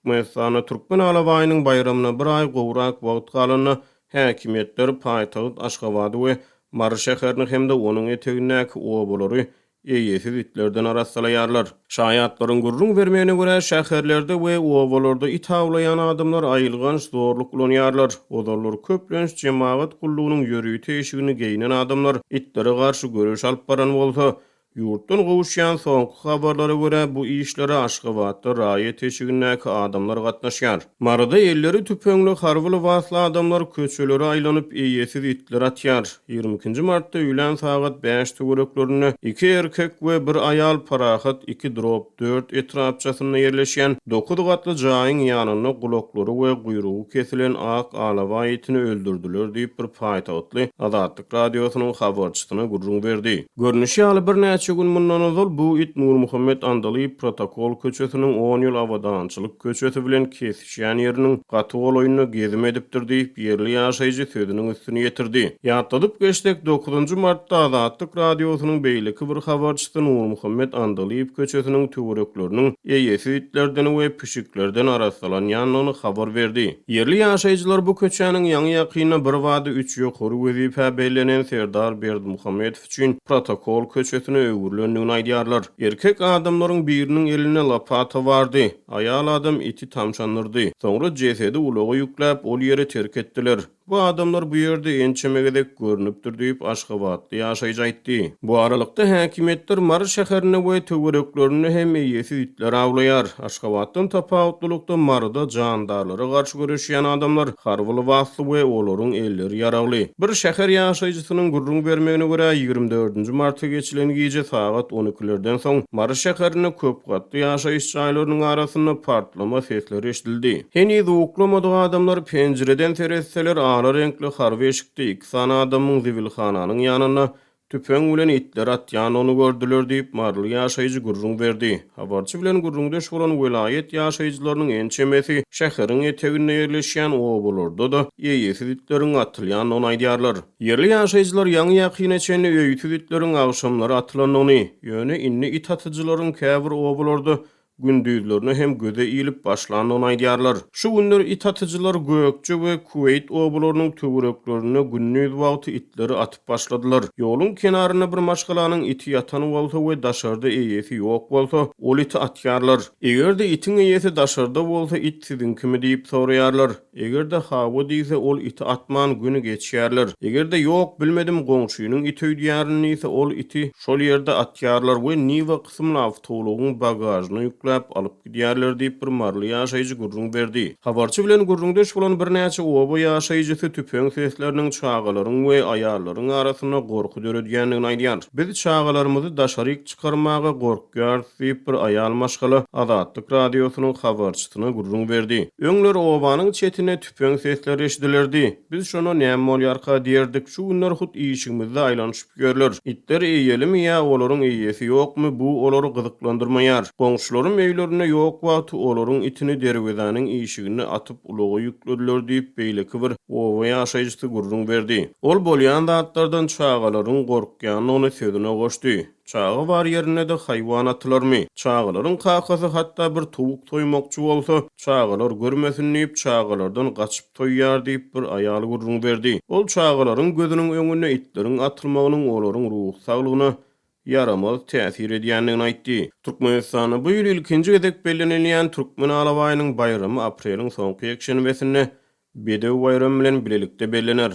Türkmenistanda Türkmen alabaýynyň baýramyna bir aý gowrak wagt galanda, häkimiýetler paýtagt Aşgabady we Mary şäherini hem-de onuň etegindäki obalary eýesiz itlerden arassalaýarlar. Şaýatlaryň gürrüň bermegine görä, şäherlerde we obalarda it awlaýan adamlar aýylganç zorluk ulanýarlar. Ozallar köplenç jemagat gullugynyň ýörite eşigini geýnen adamlar itlere garşy göreş alyp baran bolsa, Ýurtdan gowuşýan soňky habarlara görä, bu işlere Aşgabatda raýat eşigindäki adamlar gatnaşýar. Maryda elleri tüpeňli harby lybasly adamlar köçelere aýlanyp, eýesiz itleri atýar. Ýigrimi ikinji martda öýlän sagat bäş töwereklerinde iki erkek we bir aýal Parahat iki drop dört etrapçasynda ýerleşýän dokuz gatly jaýyň ýanynda gulaklary we guýrugy kesilen ak alabaý itini öldürdiler diýip, bir paýtagtly Azatlyk Radiosynyň habarçysyna gürrüň berdi. Görnüşi ýaly, birnäçe gün mundan ozal bu it Nurmuhammet Andalyp protokol köçesiniň on ýyl abadançylyk köçesi bilen kesişýän ýeriniň gaty golaýynda gezim edipdir diýip, ýerli ýaşaýjy sözüniň üstüni ýetirdi. Ýatladyp geçsek, dokuzynjy martda Azatlyk Radiosynyň beýleki bir habarçysy Nurmuhammet Andalyp köçesiniň töwerekleriniň eýesiz itlerden we pişiklerden arassalanýandygyny habar berdi. Ýerli ýaşaýjylar bu köçäniň ýaňy-ýakynda birbada üç ýokary wezipä bellenen Serdar Berdimuhamedow üçin protokol köçesine öwrülendigini aýdýarlar. Erkek adamlaryň biriniň elinde lopata bardy, aýal adam iti tamşandyrdy. Soňra jesedi ulaga ýükläp, ol ýeri terk etdiler. Bu adamlar bu ýerde ençeme gezek görnüpdir diýip, aşgabatly ýaşaýjy aýtdy. Bu aralykda, häkimiýetler Mary şäherinde we töwereklerinde hem eýesiz itleri awlaýar. Aşgabatdan tapawutlylykda, Maryda jandarlara garşy göreşýän adamlar harby lybasly we olaryň elleri ýaragly. Bir şäher ýaşaýjysynyň gürrüň bermegine görä, ýigrimi dördünji marta geçilen gije sagat on ikilerden soň Mary şäherinde köp gatly ýaşaýyş jaýlarynyň arasynda partlama sesleri eşidildi. Heniz uklamadyk adamlar penjireden seretseler, ala reňkli harby eşikde iki sany adamyň zibilhananyň ýanynda tüpeň bilen itleri atýandygyny gördüler diýip, maryly ýaşaýjy gürrüň berdi. Habarçy bilen gürrüňdeş bolan welaýat ýaşaýjylarynyň ençemesi şäheriň eteginde ýerleşýän obalarda-da eýesiz itleriň atylýandygyny aýdýarlar. Ýerli ýaşaýjylar ýaňy-ýakyna çenli öýsüz itleriň agşamlary atylandygyny, ýöne indi it atyjylaryň käbir obalarda gündizlerine hem göze ilip başlandygyny aýdýarlar. Şu günler it atyjylar Gökje we Kuweýt obalarynyň töwereklerinde gündiz wagty itleri atyp başladylar. Ýoluň kenarynda bir maşgalanyň iti ýatan bolsa we daşarda eýesi ýok bolsa, ol iti atýarlar. Eger-de itiň eýesi daşarda bolsa it siziňkimi diýip soraýarlar. Eger-de hawa diýse ol iti atman güni geçýärler. Eger-de ýok bilmedim goňşynyň iti öýdýärin diýse ol iti şol ýerde atýarlar we Niwa kysymly awtoulagyň bagažyna ýükläp alyp gidýärler diýip bir maryly ýaşaýjy gürrüň berdi. Habarçy bilen gürrüňdeş bolan birnäçe oba ýaşaýjysy tüpeň sesleriniň çagalaryň we aýallaryň arasynda gorky döredýändigini aýdýar. Biz çagalarymyzy daşaryk çykarmaga gorkýarys diýip bir aýal maşgala Azatlyk Radiosynyň habarçysyna gürrüň berdi. Öňler obanyň çetinde tüpeň sesleri eşidilerdi. Biz şonda näme bolýarka diýerdik. Şu günler hut işigimizde aýlanyşyp ýörler. Itler eýelimi ýa olaryň eýesi ýokmy, bu olary gyzyklandyrmaýar. Goňşularym öýlerinde ýok wagty olaryň itini derwezäniň işiginde atyp ulaga ýüklediler diýip, beýleki bir oba ýaşaýjysy gürrüň berdi. Ol bolýan zatlardan çagalaryň gorkýandygyny sözüne goşdy. Çaga bar ýerinde-de haýwan atylarmy? Çagalaryň kakasy hatda bir towuk soýmakçy bolsa, çagalar görmesin diýip, çagalardan gaçyp soýýar diýip, bir aýal gürrüň berdi. Ol çagalaryň gözüniň öňünde itleriň atylmagynyň olaryň ruhy saglygyna ýaramaz täsir edýändigini aýtdy. Türkmenistanda bu ýyl ilkinji gezek bellenilýän Türkmen alabaýynyň baýramy apreliň soňky ýekşenbesinde Bedew baýramy bilen bilelikde bellener.